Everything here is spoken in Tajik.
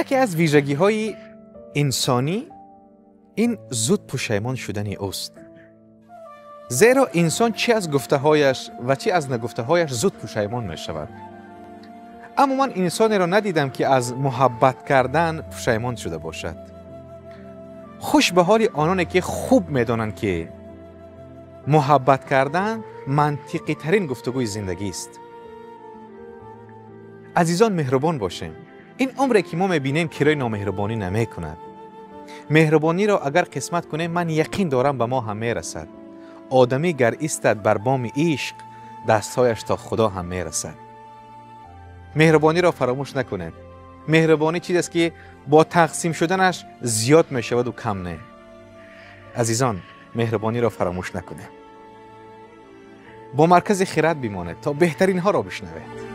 Яке аз вижагиҳои инсонӣ ин зуд пушаймон шудани ӯст. Зеро инсон чӣ аз гуфтаҳояш ва чӣ аз нагуфтаҳояш зуд пушаймон мешавад. Аммо ман инсонеро надидам, ки аз муҳаббат кардан пушаймон шуда бошад. Хуш ба ҳоли ононе, ки хуб медонанд, ки муҳаббат кардан мантиқитарин гуфтугӯи зиндагист. Азизон, меҳрубон бошем. Ин умре, ки мо мебинем, кирои номеҳрубонӣ намекунад. Меҳрубониро агар қисмат кунем, ман яқин дорам, ба мо ҳам мерасад. Одамӣ гар истад бар боми ишқ, дастҳояш то Худо ҳам мерасад. Меҳрубониро фаромӯш накунед. Меҳрубонӣ чизест, ки бо тақсим шуданаш зиёд мешаваду кам не. Азизон, меҳрубониро фаромӯш накунед. Бо Маркази хирад бимонед, то беҳтаринҳоро бишнавед.